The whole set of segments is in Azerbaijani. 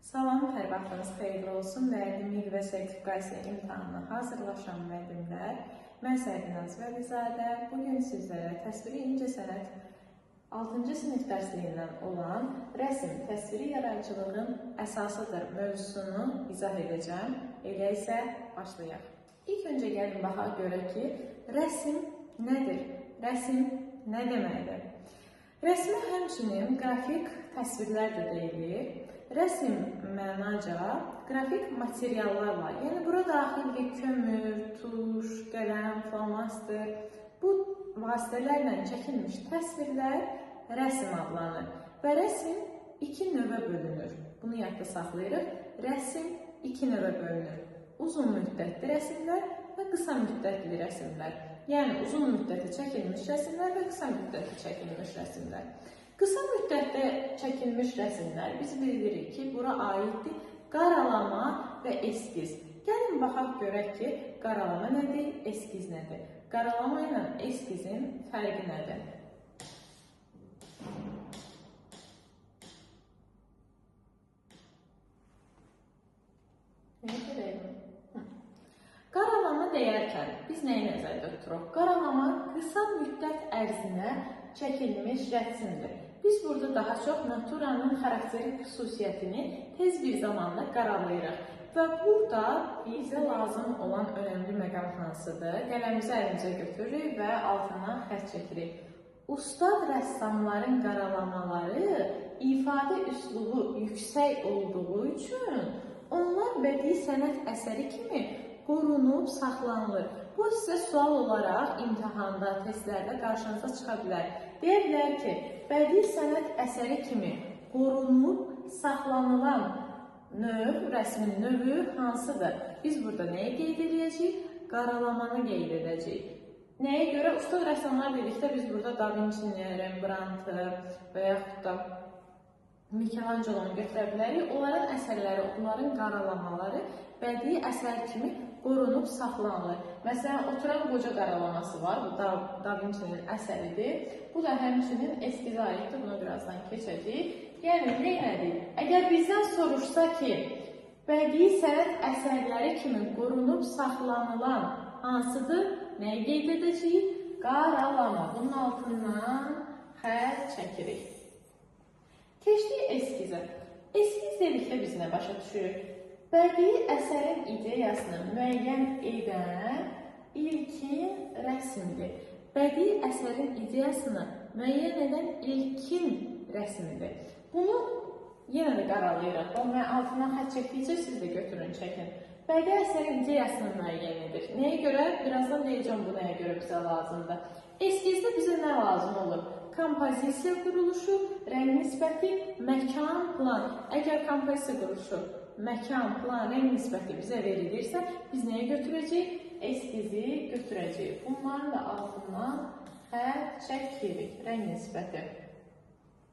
Salam, hər vaxtınız xeyirli olsun. Müəllimlik və sertifikasiya imtahanına hazırlaşan müəllimlər, mən Sərvinaz Vəlizadə. Bugün sizlərə təsviri incəsənət 6-cı sinif dərsliyindən olan rəsm təsviri yaradıcılığın əsasıdır mövzusunu izah edəcəm. Elə isə başlayaq. İlk öncə gəlin baxaq görək ki, rəsm nədir? Rəsm nə deməkdir? Rəsmə həmçinin qrafik təsvirlər də deyilir. Rəsm mənaca qrafik materiallarla, yəni bura daxildir kömür, tuş, qələm, flomaster, bu vasitələrlə çəkilmiş təsvirlər rəsm adlanır. Və rəsm iki növə bölünür. Bunu yadda saxlayırıq. Rəsm iki növə bölünür. Uzun müddətli rəsmlər və qısa müddətli rəsmlər. Yəni uzun müddətli çəkilmiş rəsmlər və qısa müddətli çəkilmiş rəsmlər. Qısa müddətdə çəkilmiş rəsmlər biz bilirik ki, bura aiddir qaralama və eskiz. Gəlin baxaq görək ki, qaralama nədir, eskiz nədir? Qaralama ilə eskizin fərqi nədir? Qaralama deyərkən biz nəyi nəzərdə tuturuq? Qaralama qısa müddət ərzinə çəkilmiş rəsmdir. Biz burada daha çox naturanın xarakterik xüsusiyyətini tez bir zamanda qaralayırıq. Və burada bizə lazım olan önəmli məqam hansıdır? Qələmimizi əlimizə götürürük və altına xətt çəkirik. Ustad rəssamların qaralamaları ifadə üslubu yüksək olduğu üçün onlar bədii sənət əsəri kimi qorunub saxlanılır. Bu sizə sual olaraq imtahanda, testlərdə qarşınıza çıxa bilər. Deyə bilər ki, bədii sənət əsəri kimi qorunub saxlanılan növ, rəsmin növü hansıdır? Biz burada nəyi qeyd edəcəyik? Qaralamanı qeyd edəcəyik. Nəyə görə? Ustad rəssamlar dedikdə biz burada Da Vinci-ni, Rembrandtı və yaxud da Michelangelo-nu götürə bilərik. Onların əsərləri, onların qaralamaları bədii əsər kimi qorunub saxlanılır. Məsələn, Oturan Qoca qaralaması var. Bu Da Vinci-nin əsəridir. Bu da həmçinin eskizə aiddir. Buna birazdan keçəcəyik. Yəni, nə elədik? Əgər bizdən soruşsa ki, bədii sənət əsərləri kimi qorunub saxlanılan hansıdır? Nəyi qeyd edəcəyik? Qaralama. Bunun altından xətt çəkirik. Keçdik eskizə. Eskiz dedikdə biz nə başa düşürük? Bədii əsərin ideyasını müəyyən edən ilkin rəsmdir. Bədii əsərin ideyasını müəyyən edən ilkin rəsmdir. Bunu yenə də qaralayırıq. O, mən altından xətt çəkdikcə siz də götürün, çəkin. Bədii əsərin ideyasını müəyyən edir. Nəyə görə? Birazdan deyəcəm bu nəyə görə bizə lazımdır. Eskizdə bizə nə lazım olur? Kompozisiya quruluşu, rəng nisbəti, məkan, plan. Əgər kompozisiya quruluşu, məkan, plan, rəng nisbəti bizə verilirsə, biz nəyə götürəcəyik? Eskizi götürəcəyik. Bunların da altından xətt çəkirik. Rəng nisbəti.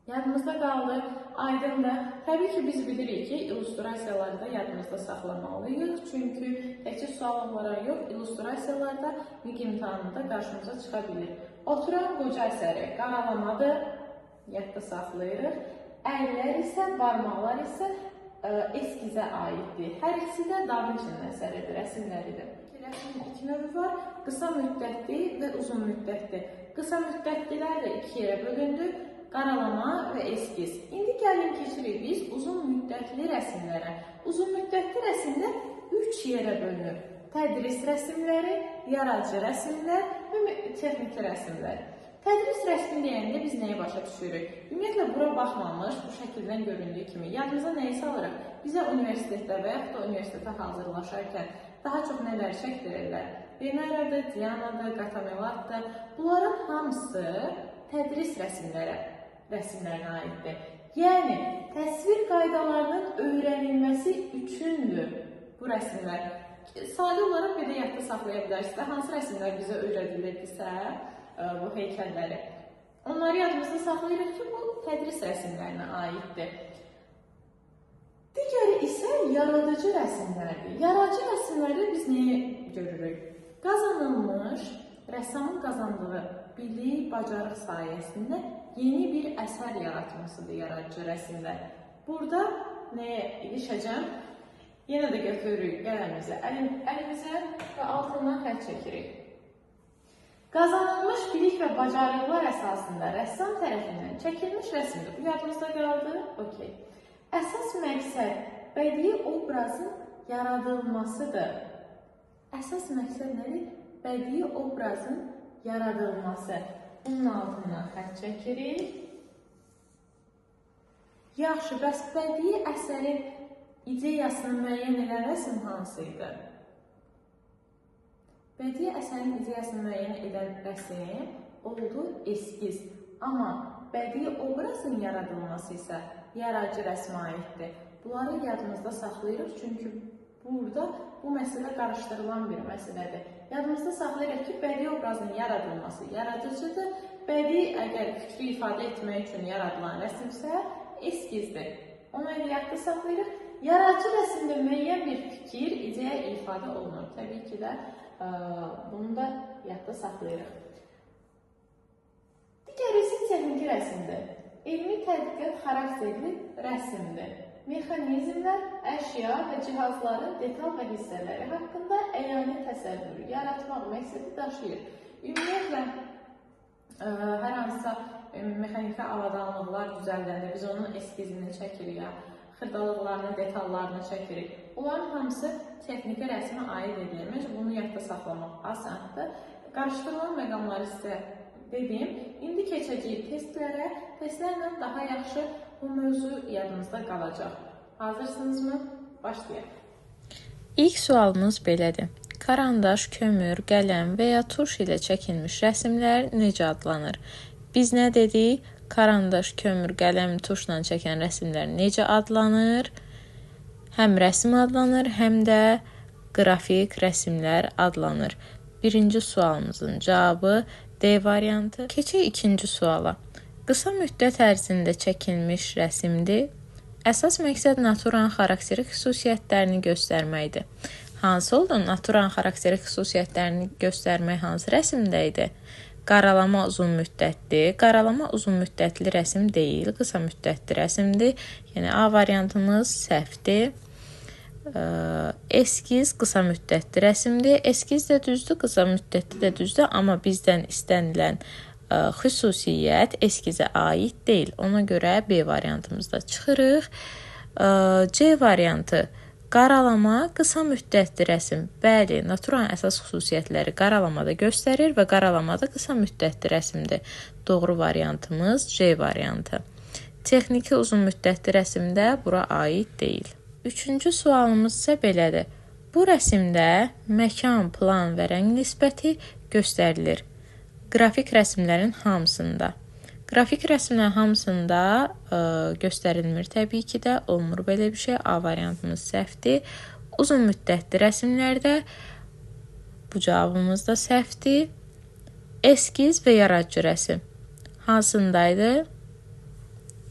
Yadımızda qaldı, aydındır. Təbii ki, biz bilirik ki, illüstrasiyaları da yadımızda saxlamalıyıq. Çünki təkcə sual olaraq yox, illüstrasiyalar da MİQ imtahanında qarşımıza çıxa bilir. Oturan Qoca əsəri qaralamadır, yadda saxlayırıq. Əllər isə, barmaqlar isə eskizə aiddir. Hər ikisi də Da Vinci-nin əsəridir, rəsimləridir. Rəsmin iki növü var, qısa müddətli və uzun müddətli. Qısa müddətlilər də iki yerə bölündü. Qaralama və eskiz. İndi gəlin keçirik biz uzun müddətli rəsimlərə. Uzun müddətli rəsimlər 3 yerə bölünür. Tədris rəsimləri, yaradıcı rəsimlər və texniki rəsimlər. Tədris rəsmi deyəndə biz nəyi başa düşürük? Ümumiyyətlə, bura baxmamış, bu şəkildən göründüyü kimi yadımıza nəyi salırıq? Bizə universitetdə və yaxud da universitetə hazırlaşarkən daha çox nələr çəkdirirlər? Veneradır, Dianadır, Qatamelatdır. Bunların hamısı tədris rəsimlərinə aiddir. Yəni, təsvir qaydalarının öyrənilməsi üçündür bu rəsimlər. Sadə olaraq belə yadda saxlaya bilərsiniz. Hansı rəsimlər bizə öyrədilirdisə bu heykəlləri. Onları yadımızda saxlayırıq ki, bu tədris rəsimlərinə aiddir. Digəri isə yaradıcı rəsimlərdir. Yaradıcı rəsimlərdə biz nəyi görürük? Qazanılmış, rəssamın qazandığı bilik, bacarıq sayəsində yeni bir əsər yaratmasıdır yaradıcı rəsimlər. Burada nəyə ilişəcəm? Yenə də götürürük qələmimizi əlimizə və altından xətt çəkirik. Qazanılmış bilik və bacarıqlar əsasında rəssam tərəfindən çəkilmiş rəsmdir. Bu yadımızda qaldı? Okey. Əsas məqsəd bədii obrazın yaradılmasıdır. Əsas məqsəd nədir? Bədii obrazın yaradılması. Bunun altından xətt çəkirik. Yaxşı, bəs bədii əsərin ideyasını müəyyən edən rəsm hansı idi? Bədii əsərin ideyasını müəyyən edən rəsm oldu eskiz. Amma bədii obrazın yaradılması isə yaradıcı rəsmə aiddir. Bunları yadımızda saxlayırıq, çünki burada bu məsələ qarışdırılan bir məsələdir. Yadımızda saxlayırıq ki, bədii obrazın yaradılması yaradıcıdır. Bədii əgər fikri ifadə etmək üçün yaradılan rəsmsə eskizdir. Onu elə yadda saxlayırıq. Yaradıcı rəsmdə müəyyən bir fikir, ideya ifadə olunur. Təbii ki də bunu da yadda saxlayırıq. Digər isə texniki rəsmdir. Elmi tədqiqat xarakterli rəsmdir. Mexanizmlər, əşya və cihazların detal və hissələri haqqında əyani təsəvvür yaratmaq məqsədi daşıyır. Ümumiyyətlə, hər hansısa mexaniki avadanlıqlar düzəldəndə biz onun eskizini çəkirik, xırdalıqlarını, detallarını çəkirik. Bunların hamısı texniki rəsmə aid edilir. Məncə, bunu yadda saxlamaq asandır. Qarışdırılan məqamları sizə dedim. İndi keçəcəyik testlərə. Testlərlə daha yaxşı bu mövzu yadınızda qalacaq. Hazırsınızmı? Başlayaq. İlk sualımız belədir. Karandaş, kömür, qələm və ya tuş ilə çəkilmiş rəsmlər necə adlanır? Biz nə dedik? Karandaş, kömür, qələm, tuşla çəkən rəsmlər necə adlanır? Həm rəsm adlanır, həm də qrafik rəsmlər adlanır. Birinci sualımızın cavabı D variantı. Keçək ikinci suala. Qısa müddət ərzində çəkilmiş rəsmdir. Əsas məqsəd naturanın xarakteri xüsusiyyətlərini göstərməkdir. Hansı oldu? Naturanın xarakteri xüsusiyyətlərini göstərmək hansı rəsmdə idi? Qaralama uzun müddətli. Qaralama uzun müddətli rəsm deyil, qısa müddətli rəsmdir. Yəni A variantımız səhvdir. Eskiz qısa müddətli rəsmdir. Eskiz də düzdür, qısa müddətli də düzdür, amma bizdən istənilən xüsusiyyət eskizə aid deyil. Ona görə B variantımızda çıxırıq. C variantı qaralama qısa müddətli rəsm. Bəli, naturanın əsas xüsusiyyətləri qaralamada göstərir və qaralamada qısa müddətli rəsmdir. Doğru variantımız C variantı. Texniki uzun müddətli rəsmdə bura aid deyil. Üçüncü sualımız isə belədir. Bu rəsmdə məkan, plan və rəng nisbəti göstərilir. Qrafik rəsmlərin hamısında. Qrafik rəsmlərin hamısında göstərilmir təbii ki də, olmur belə bir şey. A variantımız səhvdir. Uzun müddətli rəsmlərdə bu cavabımız da səhvdir. Eskiz və yaradıcı rəsm hansındaydı?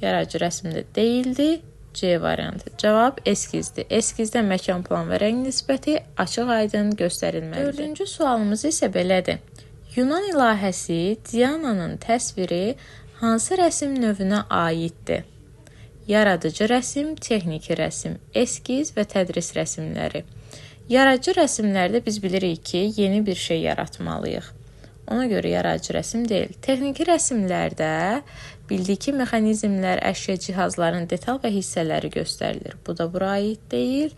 Yaradıcı rəsmdə deyildi. C variantı. Cavab eskizdir. Eskizdə məkan, plan və rəng nisbəti açıq-aydın göstərilməlidir. Dördüncü sualımız isə belədir. Yunan ilahəsi Diananın təsviri hansı rəsm növünə aiddir? Yaradıcı rəsm, texniki rəsm, eskiz və tədris rəsmləri. Yaradıcı rəsmlərdə biz bilirik ki, yeni bir şey yaratmalıyıq. Ona görə yaradıcı rəsm deyil. Texniki rəsmlərdə bildik ki, mexanizmlər, əşya, cihazların detal və hissələri göstərilir. Bu da bura aid deyil.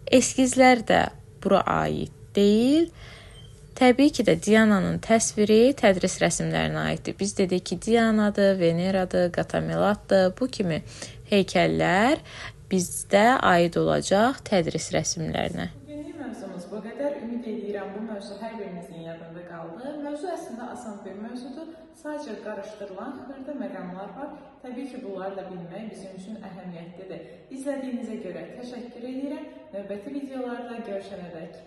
Eskizlər də bura aid deyil. Təbii ki də Diananın təsviri tədris rəsmlərinə aiddir. Biz dedik ki, Dianadır, Veneradır, Qatamelatdır. Bu kimi heykəllər bizdə aid olacaq tədris rəsmlərinə. Bugünlük mövzumuz bu qədər. Ümid edirəm bu mövzu hər birinizin yadında qaldı. Mövzu əslində asan bir mövzudur. Sadəcə qarışdırılan xırda məqamlar var. Təbii ki, bunları da bilmək bizim üçün əhəmiyyətlidir. İzlədiyinizə görə təşəkkür edirəm. Növbəti videolarda görüşənədək.